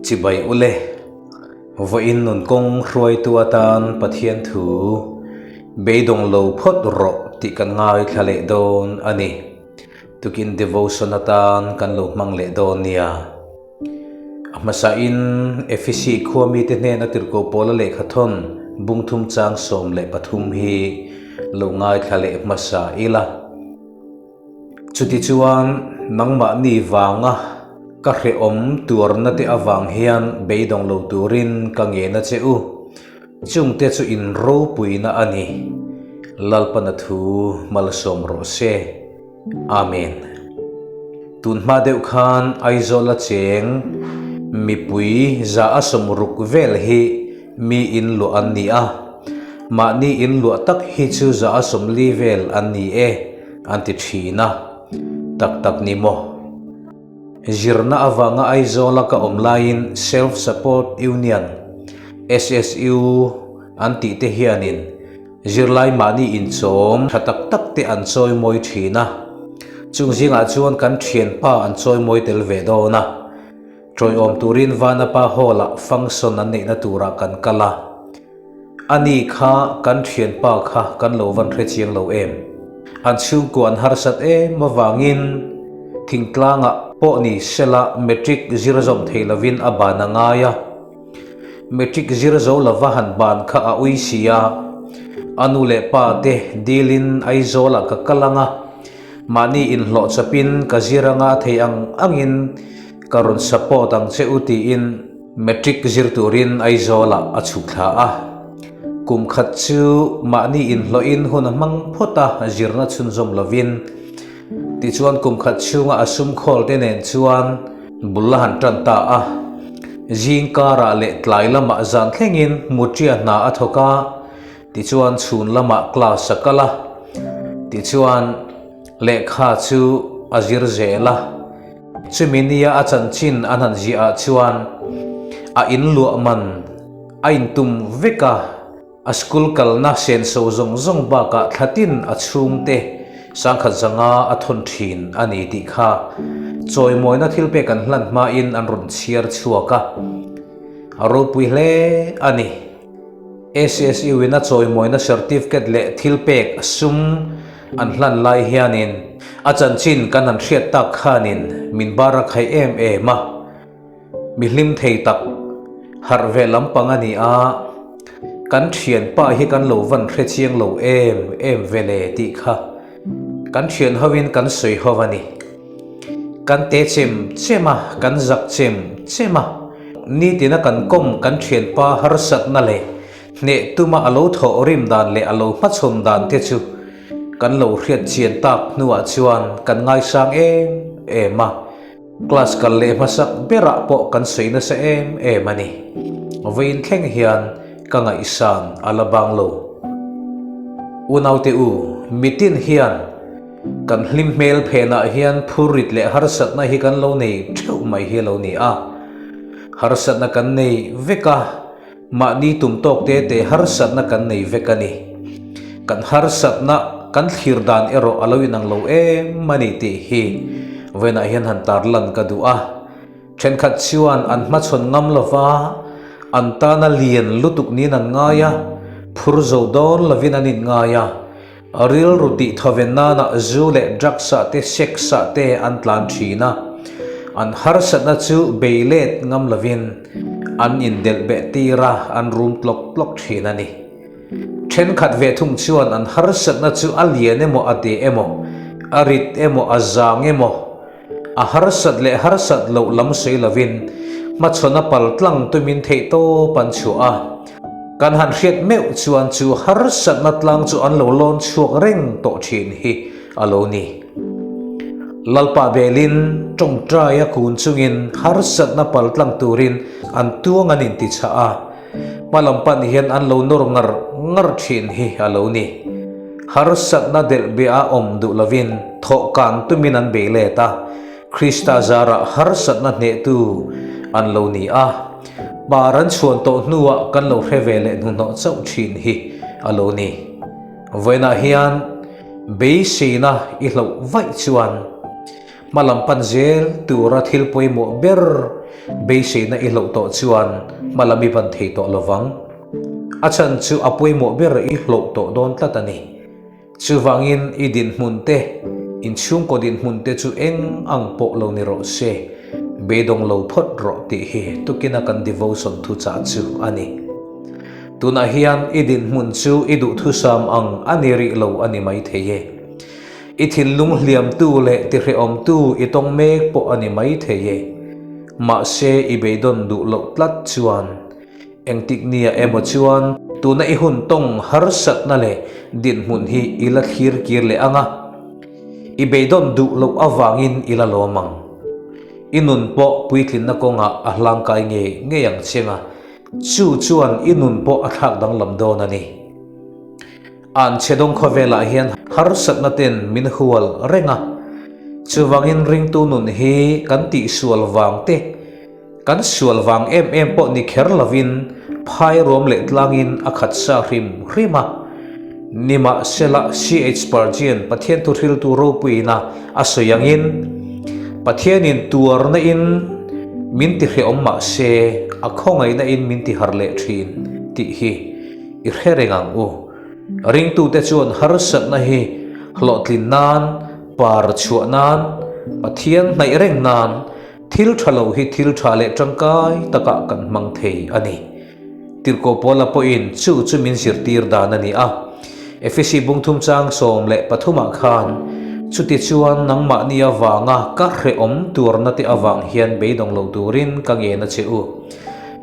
Chibai ule, vawiin nun kawng hruaitu atan Pathian thu beidawng lo phawt rawh tih kan ngaithla leh dawn a ni. Tukin devotion atan kan lo hmang leh dawn nia. A hmasain Efesi khua mite hnen a tirhkoh pawla lehkhathawn bungthum chang 13 hi lo ngaithla leh hmasa ila. Chutichuan nangmahni vanga ka hrehawm tuarna te avang hian beidawng lo turin ka ngen a che u. Chungte chu in ropuina a ni. Lalpana thu malsawm rawh se. Amen. Tun hma deuh khan Aizawl a cheng mipui za a 60 vel hi mi in luah an ni a, mahni in luah tak hi chu za a 40 vel an ni e an ti thin a, tak tak ni maw? Zirna avanga Aizawla ka awm laiin Self Support Union, SSU, an tih te hianin zirlai mahni inchawm tha tak tak te an chawimawi thin a, chung zingah chuan kan thianpa an chawimawi tel ve dawn a. Tawiawm turin Vanapa Hall-ah function an neihna turah kan kal a. Ani kha kan thianpa kha kan lo van hre chiang lo em? An chhungkua an harsat em avangin thingtlangah pawh ni sela matric zir zawm thei lovin a ban a ngai a. Matric zir zo lova han ban kha a ui si a. A nu leh pa te dilin Aizawlah ka kal ang a. Mahni inhlawh chawpin ka zir anga thei ang angin ka rawn support ang che u tiin matric zir turin Aizawlah a chhuk thla a. Kum khat chu mahni inhlawhin hun a hmang phawt a, zirna chhunzawm lovin. Tichuan kum khat chhunga a sum khawl te nen chuan bul a han tan ta a. Zing karah leh tlai lamah zan thlengin Mutria hna a thawk a. Tichuan chhun lamah class a kal a, tichuan lehkha chu a zir zel a. Chumi nia a chanchin an han ziah ah chuan a in luah man a intum vek a, a school kalna senso zawng zawng bakah thlatin a chhungte sangkhat zanga a thawn thin a ni tih kha chawimawina thil pek an hlan hmain an rawn chhiar chhuak a, a ropui hle a ni. SSU in a chawimawina certificate leh thil pek sum an hlan lai hianin a chanchin kan han hriat tak khanin min bar a khaih em em a, mi hlim thei tak harh ve lampang a ni a, kan thianpa hi kan lo van hre chiang lo em em ve le tih kha kan thian hovin kan sawi ho a ni. Kan te chem chem a, kan zak chem chem a. Nitina kan kawm kan thianpa harsatna leh hneh tuma a lo thawh rim dan leh a lo hmachhawn dan te chu kan lo hriat chian tak hnuah chuan kan ngaisang em em a. Class kal leh hmasak berah pawh kan sawi nasa em em a ni. Vawiin thleng hian ka ngaihsan a la bang lo. Unaute u, mitin hian Kan hlim hmel phenah hian phurrit leh harsatna hi kan lo nei theuh mai hi a lo ni a. Harsatna kan nei vek a, mahni tum tawk te te harsatna kan nei vek a ni. Kan harsatna kan thlir dan erawh a lo inang lo em a ni tih hi vawiinah hian han tarlan ka duh a. Thenkhat chuan an hmachhawn ngam lova, an tana lian lutuk niin an ngai a, phur zo dawn lovin an inngai a. Rilru tih thawven nana zu leh drugs ah te sex ah te an tlan thin a, an harsatna chu bei let ngam lovin an indelh beh tir a, an rum tlawk tlawk thin a ni. Thenkhat ve thung chuan an harsatna chu a lian emaw a de emaw, a rit emaw a zang emaw, a harsat leh harsat loh lam sawi lovin hmachhawn a pal tlang tumin theihtawp an chhuah a. Kan han hriat meuh chuan chu harsatna tlang chu an lo lawn chhuak reng tawh thin hi a lo ni. Lalpa belin tawngtai a kun chungin harsatna pal tlang turin an tuang an intichah a, hmalam pan hian an lo nawr ngar ngar thin hi a lo ni. Harsatna delh bia a awm duh lovin thawhkan tumin an bei let a, Krista zarah harsatna hnehtu an lo ni a. Par an chhuan tawh hnuah kan lo hre ve leh hnuhnawh chauh thin hi a lo ni. Vawiinah hian beiseina i hloh vaih chuan. Hmalam pan zel tura thil pawimawh ber beiseina i hloh tawh chuan hmalam i ban thei tawh lovang. A chhan chu a pawimawh ber i hloh tawh dawn tlat a ni. Chuvangin i dinhmun te, inchhungkaw dinhmun te chu eng ang pawh lo ni rawh se, beidawng lo phawt rawh tih hi tukina kan devotion thuchah chu a ni. Tunah hian i dinhmun chu i duhthusam ang a ni rih lo a ni maithei e. I thinlung hliamtu leh tihrehawmtu i tawng mek pawh a ni maithei e. Mahse i beidawn duh loh tlat chuan Engtik nia emaw chuan tuna i hun tawng harsatna leh dinhmun hi i la thlir kir leh ang a, i beidawn duh loh avangin i la lawm ang. I nun pawh puitlinna kawngah a hlangkai ngei ngei ang cheng a, chu chuan i nun pawh a thlak danglam dawn a ni. An chhe dawng khawvelah hian harsatna ten min hual reng a, chuvangin ringtu nun hi kan tihsual vang te, Kan sual vang em em pawh ni kher lovin phai ruam leh tlangin a khat sa hrim hrim a. Nimahsela CH Spurgeon Pathian thuhriltu ropuiina a sawi angin, Pathianin tuarna in min ti hrehawm mah se a khawngaihna in min ti har leh thin tih hi i hre reng ang u. Ringtute chuan harsatna hi hlawhtlin nan, par chhuah nan, Pathian hnaih reng nan, Thil tha lo hi thil tha leh tangkai takah kan hmang thei a ni. Tirhkoh Paula pawhin chu chu min zirtir dan a ni a. Efesi bungthum chang 13 ah khan, Chutichuan nangmahni avanga ka hrehawm tuarna te avang hian beidawng lo turin ka ngen a che u.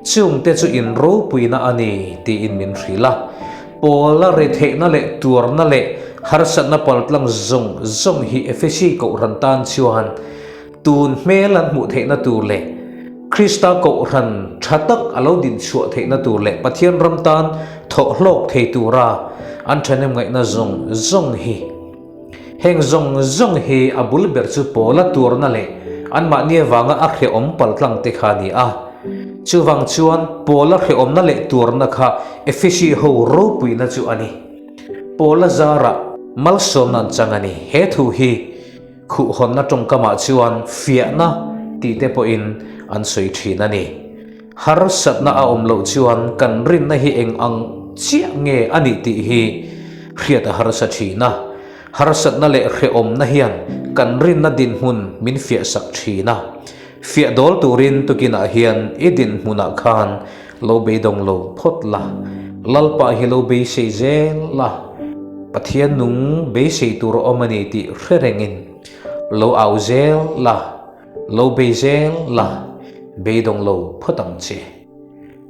Chungte chu in ropuina a ni, tiin min hrilh a. Paula retheihna leh tuarna leh harsatna paltlang zawng zawng hi Efesi kohhran tan chuan Tun hmel an hmuh theihna tur leh Krista kohhran tha tak a lo din chhuah theihna tur leh Pathian ram tan thawh hlawk thei tura an thahnem ngaihna zawng zawng hi. Heng zawng zawng hi a bul ber chu Paula tuarna leh anmahni avanga a hrehawm paltlang te kha a ni a. Chuvang chuan Paula hrehawmna leh tuarna kha Efesi ho ropuina chu a ni. Paula zarah malsawmna an chang a ni. He thu hi. Khuhhawnna tawngkamah chuan fiahna tih te pawhin an sawi thin a ni. Harsatna a awm loh chuan kan rinna hi eng ang chiah nge a nih tih hi hriat a harsa thin a. Harsatna leh hrehawmna hian kan rinna dinhmun min fiahsak thin a. Fiah dawl turin tukinah hian i dinhmunah khan lo beidawng lo phawt la, Lalpa hi lo beisei zel la, Pathian nung beisei tur a awm a ni tih hre rengin lo au zel la, lo bei zel la, beidawng lo phawt ang che.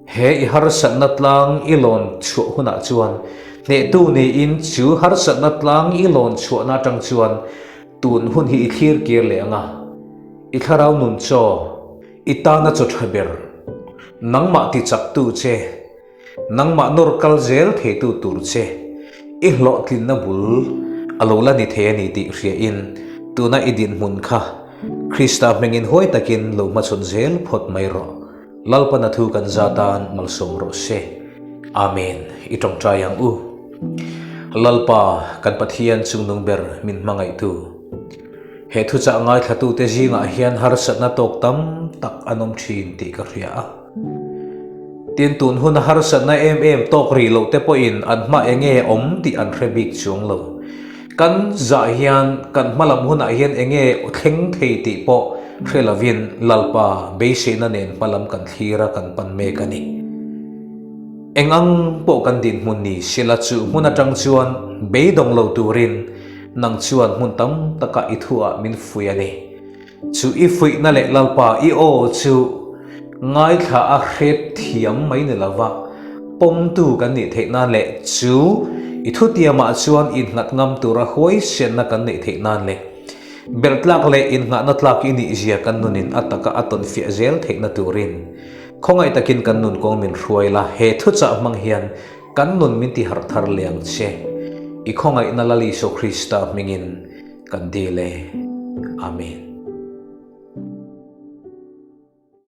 He i harsatna tlang i lawn chhuah hunah chuan hnehtu niin chu harsatna tlang i lawn chhuahna atang chuan tun hun hi i thlir kir leh ang a, i thlarau nun chaw, i tana chaw tha ber, nangmah ti chaktu che, nangmah nawr kal zel theitu tur che, i hlawhtlinna bul a lo la ni thei a ni tih hriain tuna i dinhmun kha Krista hmingin huai takin lo hmachhawn zel phawt mai rawh. Lalpana thu kan za tan malsawm rawh se. Amen. I tawngtai ang u. Lalpa, kan Pathian chungnung ber min hmangaihtu. He thuchah ngaithlatute zingah hian harsatna tawk tam tak an awm thin tih ka hria a. Tin, tun huna harsatna em em tawk rih loh te pawhin an hma enge awm tih an hre bik chuang lo. Kan zah hian kan hma lam hunah hian enge thleng thei tih pawh hre lovin Lalpa beiseina nen hma lam kan thlir a kan pan mek a ni. Eng ang pawh kan dinhmun ni sela chu hmun atang chuan beidawng lo turin Nang chuan hmun tam takah i thuah min fuih a ni. Chu i fuihna leh Lalpa i aw chu ngaithla a hret thiam mai ni lova, pawmtu kan nih theih nan leh chu i thutiamah chuan innghat ngam tura huaisenna kan neih theih nan leh belh tlak leh innghahna tlak i nihzia kan nunin a taka a tawn fiah zel theihna turin khawngaih takin kan nun kawng min hruai la, he thuchah hmang hian Kan nun min ti harh thar leh ang che, i khawngaihna Lal Isua Krista hmingin kan dil e. Amen.